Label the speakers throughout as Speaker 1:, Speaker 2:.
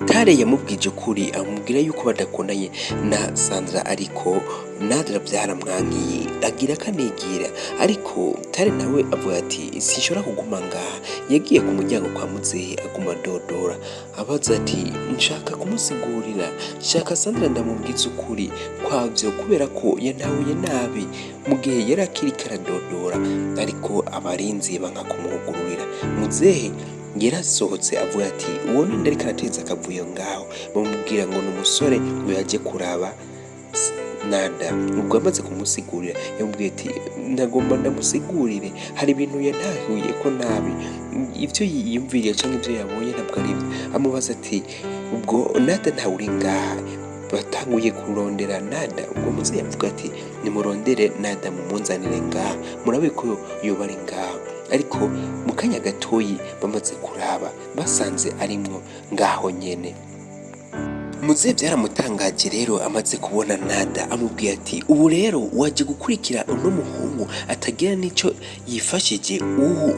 Speaker 1: Tare yamubwije ukuri, amubwira yuko badakundanye na Sandra, ariko Nadra byaramwankiye, agira akanigira. Ariko Tare nawe avuga ati: "Sinshobora kuguma ngaha." Yagiye ku muryango kwa muzehe, aguma adodora, abaza ati: "Nshaka kumusigurira, nshaka Sandra ndamubwiza ukuri kwavyo, kubera ko yantahuye nabi." Mu gihe yari akiriko aradodora, ariko abarinzi banka kumwugururira. Muzehe yarasohotse, avuga ati: "Uwo ninde ariko arateza akavuyo ngaho?" Bamubwira ngo ni umusore, ngo yaje kuraba Nada. Ubwo amaze kumusigurira, yamubwiye ati: "Nagomba ndamusigurire, hari ibintu yantahuye ko nabi, ibyo yiyumviriye cyangwa ibyo yabonye ntabwo ari byo." Amubaza ati: "Ubwo Nada ntawe uri ngaha?" Batanguye kurondera Nada. Ubwo muzehe yavuga ati: "Nimurondere Nada, mumunzanire ngaha, murabe ko yoba ari ngaha." Ariko mu kanya gatoyi bamaze kuraba, basanze arimwo ngaho nyene. Muzehe byaramutangaje rero amaze kubona Nada. Amubwiye ati: "Ubu rero waje gukurikira uno muhungu atagira n'ico yifashije? Ubu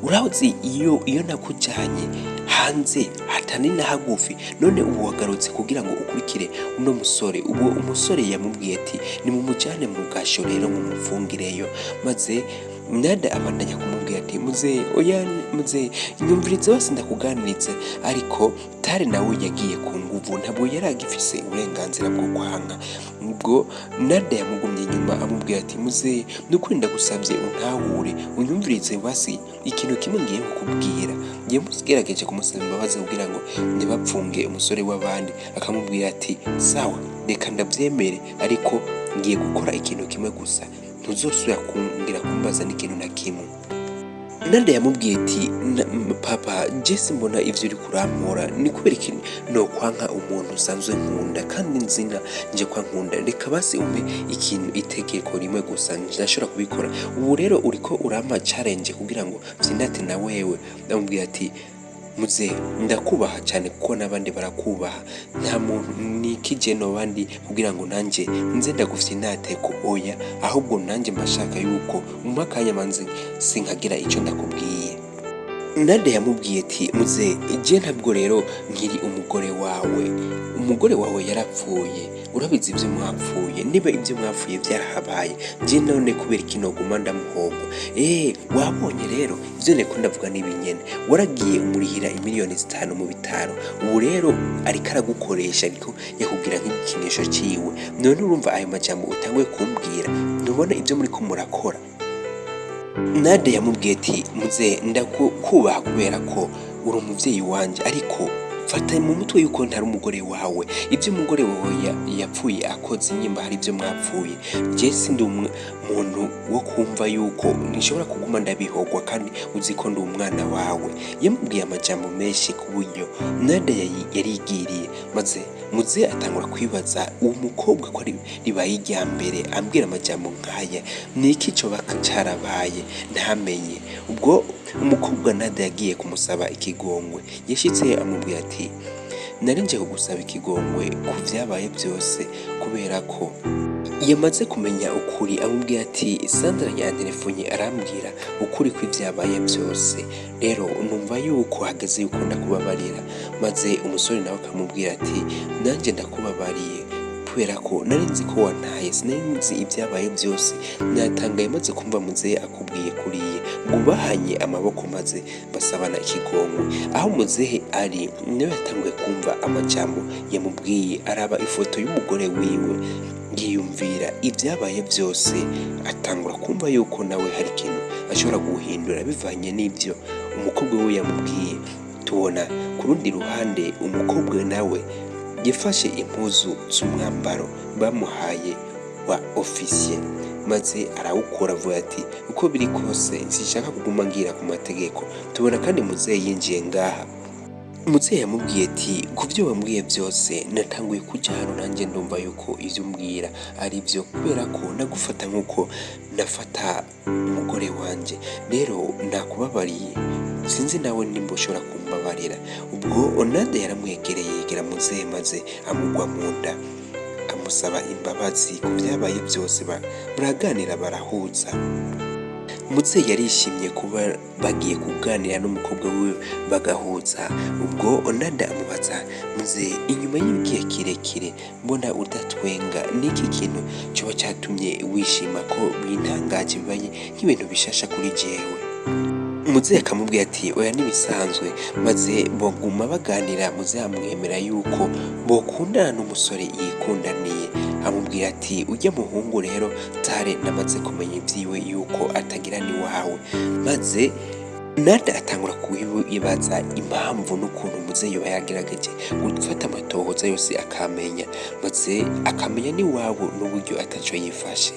Speaker 1: urazi iyo nakujanye hanze hatani na hagufi, none ubu wagarutse kugira ngo ukurikire uno musore." Ubu umusore yamubwiye ati: "Nimumujane mu gasho rero, mumufungireyo." Maze Nada abandanya kumubwira ati: "Muzehe, oya muzehe, nyumviriza basi ndakuganirize." Ariko Tare nawe yagiye ku nguvu, ntabwo yari agifise uburenganzira bwo kwanka. Ubwo Nada yamugumye inyuma, amubwira ati: "Muzehe, nukuri ndagusabye untahure, unyumvirize basi ikintu kimwe ngiye kukubwira." Yagerageje kumusaba imbabazi kugira ngo ntibapfunge umusore w'abandi. Akamubwira ati: "Sawa, reka ndabyemere, ariko ngiye gukora ikintu kimwe gusa, ntuzosubira kumbwira kumbaza n'ikintu na kimwe." Nada yamubwiye ati: "Papa, je simbona ivyo uriko urampora. Ni kubera iki nokwanka umuntu usanzwe nkunda kandi nzina nje kwa nkunda? Reka basi umpe ikintu, itegeko rimwe gusa, ndashobora kubikora." "Ubu rero uriko urampa challenge kugira ngo vyinate na wewe?" Ndamubwira ati: "Muze, ndakubaha cyane kuko n'abandi barakubaha. Nta muntu nikije nobandi kugira ngo nanje nze ndagufyinate ko, oya. Ahubwo nanjye mbashaka yuko umpa akanya manze sinkagira icyo ndakubwiye." Nada yamubwiye ati: "Muze, je ntabwo rero nkiri umugore wawe. Umugore wawe yarapfuye, urabizi ibyo mwapfuye. Niba ibyo mwapfuye byarahabaye, je none kubera iki noguma ndamuhomba? Wabonye rero ivyo niko ndavuga n'ibinyene. Waragiye umurihira imiliyoni 5 mu bitaro. Ubu rero ariko aragukoresha, ariko yakubwira nk'igikinisho ciwe. None urumva ayo majambo utanguye kumbwira? Ntubona ibyo muriko murakora?" Nade yamubwiye ati: "Muze, ndakubaha kubera ko uri umuvyeyi wanje, ariko fata mu mutwe yuko ntari umugore wawe. Ibyo umugore wawe yapfuye akoze, nyimba hari ibyo mwapfuye, je sindi umuntu wo kumva yuko nishobora kuguma ndabihogwa kandi uzi ko ndi umwana wawe." Yamubwiye amajambo menshi ku buryo Nada yarigiriye. Maze muze atangura kwibaza: "Uwo mukobwa ko ari ribaye irya mbere ambwira amajambo nk'aya, ni iki coba carabaye ntamenye?" Ubwo umukobwa Nada yagiye kumusaba ikigongwe. Yashitse amubwira ati: "Nari nje kugusaba ikigongwe ku vyabaye byose," kubera ko yamaze kumenya ukuri. Amubwira ati: "Sandra yanterefonye, arambwira ukuri kw'ivyabaye byose. Rero numva yuko hageze yuko ndakubabarira." Maze umusore nawe akamubwira ati: "Nanjye ndakubabariye, kubera ko nari nzi ko wantaye, sinari nzi ibyabaye byose. Natangaye maze kumva muzehe akubwiye kuriye." Ngo bahanye amaboko, maze basabana ikigongwe. Aho muzehe ari niwe yatanguye kumva amajambo yamubwiye, araba ifoto y'umugore wiwe, yiyumvira ibyabaye byose, atangura kumva yuko nawe hari ikintu ashobora guhindura bivanye n'ibyo umukobwa we yamubwiye. Tubona ku rundi ruhande umukobwa nawe yafashe impuzu z'umwambaro bamuhaye wa ofisiye, maze arawukora, avuga ati: "Uko biri kose sinshaka kuguma ngira ku mategeko." Tubona kandi muzehe yinjiye ngaha. Muzehe yamubwiye ati: "Ku byo wambwiye byose, natanguye kuja hano, nanjye ndumva yuko ivyo umbwira ari byo, kubera ko nagufata nk'uko nafata umugore wanje. Rero nakubabariye, sinzi nawe nimba ushobora kumbabarira." Ubwo Onade yaramwegereye, yegera muzehe, maze amugwa mu nda, amusaba imbabazi ku byabaye byose. Baraganira, barahuza. Muzehe yarishimye kuba bagiye kuganira n'umukobwa wiwe bagahuza. Ubwo Nada amubaza: "Muzehe, inyuma y'igihe kirekire mbona udatwenga, niki kintu coba catumye wishima, ko bintangaje, bibaye nk'ibintu bishasha kuri jewe?" Muzehe akamubwira ati: "Oya, ntibisanzwe." Maze boguma baganira. Muzehe amwemera yuko bokundana n'umusore yikundaniye. Amubwira ati: "Ujya muhungu rero Tare, namaze kumenya ivyiwe yuko atagira n'iwawe." Maze Nada atangura kubibaza impamvu n'ukuntu muzehe yoba yagerageje gufata amatohoza yose akamenya, maze akamenya n'iwabo n'uburyo ataco yifashe.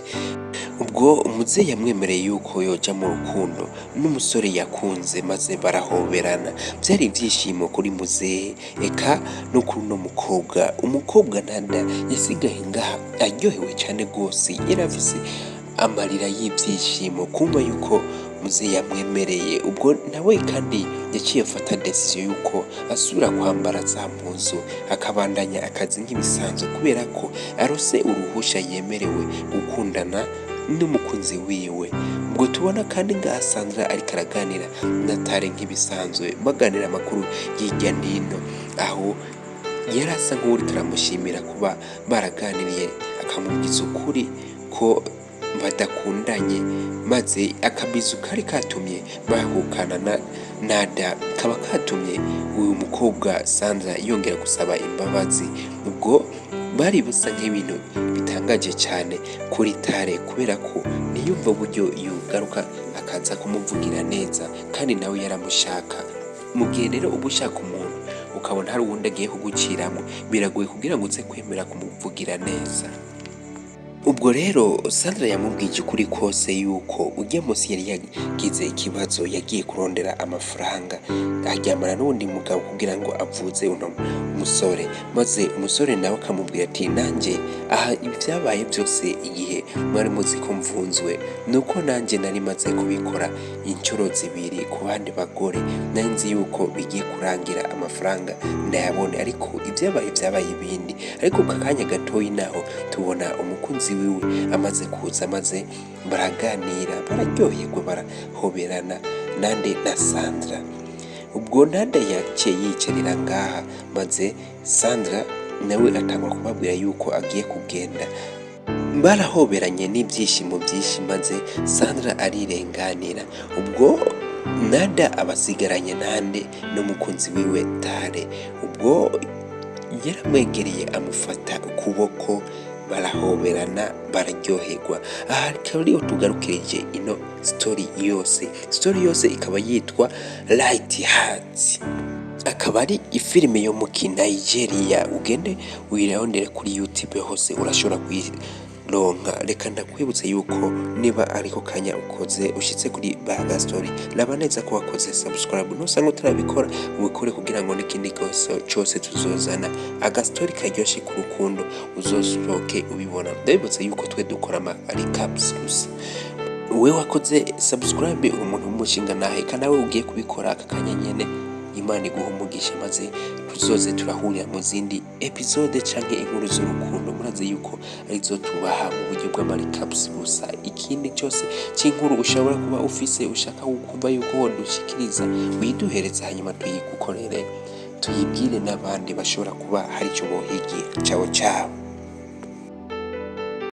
Speaker 1: Ubwo muzehe yamwemereye yuko yoja mu rukundo n'umusore yakunze, maze barahoberana. Vyari ivyishimo kuri muzehe, eka no kuri uno mukobwa. Umukobwa Nada yasigaye ngaha aryohewe cane gose, yari afise amarira y'ivyishimo kumva yuko muzehe yamwemereye. Ubwo nawe kandi yaciye afata décision yuko asubira kwambara za mpuzu, akabandanya akazi nk'ibisanzwe, kubera ko arose uruhusha, yemerewe gukundana n'umukunzi wiwe. Ubwo tubona kandi ngaha Sandra ariko araganira na Tare nk'ibisanzwe, baganira amakuru hirya nino, aho yari asa nk'uwuriko aramushimira kuba baraganiriye, akamubwiza ukuri ko badakundanye, maze akabizu kari katumye bahukana na Nada kaba katumye uyu mukobwa Sandra yongera gusaba imbabazi. Ubwo bari busa nk'ibintu bitangaje cyane kuri Tare, kubera ko niyumva uburyo yugaruka akaza kumuvugira neza, kandi nawe yaramushaka. Mu gihe rero uba ushaka umuntu, ukabona hari uwundi agiye kuguciramo, biragoye kugira ngo uze kwemera kumuvugira neza. Ubwo rero Sandra yamubwije ukuri kose yuko ujya munsi yari yagize ikibazo, yagiye kurondera amafaranga, aryamana n'uwundi mugabo kugira ngo avuze uno musore. Maze umusore nawe akamubwira ati: "Nanjye aha ibyabaye byose, igihe mwari muzi ko mvunzwe, nuko nanjye nari maze kubikora inshuro zibiri ku bandi bagore. Nari nzi yuko bigiye kurangira amafaranga ndayabone, ariko ibyabaye byabaye ibindi." Ariko ku kanya gatoyi naho tubona umukunzi wiwe amaze kuza, maze baraganira, bararyoherwa, barahoberana nande na Sandra. Ubwo Nada yaciye yicarira ngaha, maze Sandra nawe atangura kubabwira yuko agiye kugenda. Barahoberanye n'ibyishimo byinshi, maze Sandra arirenganira. Ubwo Nada abasigaranye nande? N'umukunzi wiwe Tare. Ubwo yaramwegereye, amufata ukuboko, barahoberana, bararyoherwa. Aha akaba ariho tugarukirije ino story yose. Story yose ikaba yitwa Light Heart, akaba ari ifilime yo mu Nigeria. Ugende uyirondere kuri YouTube hose, urashobora kuyironka. Reka ndakwibutse yuko niba ariko kanya ukoze ushitse kuri Baga Story, raba neza ko wakoze subscribe. Nusanga utarabikora, ubikore kugira ngo n'ikindi cose tuzozana agastori karyoshe ku rukundo uzosohoke ubibona. Ndabibutse yuko twe dukora ama recaps gusa. Wewe wakoze subscribe, uri umuntu w'umushinga nahe, nawe ugiye kubikora aka kanya nyene, Imana iguha umugisha. Maze tuzoze turahurira mu zindi episode canke inkuru z'urukundo. Murazi yuko arizo tubaha mu buryo bw'ama recaps gusa. Ikindi cyose cy'inkuru ushobora kuba ufise, ushaka kumva yuko wodushikiriza, uyiduhereza, hanyuma tuyigukorere, tuyibwire n'abandi bashobora kuba hari ico bohigira. Ciao ciao.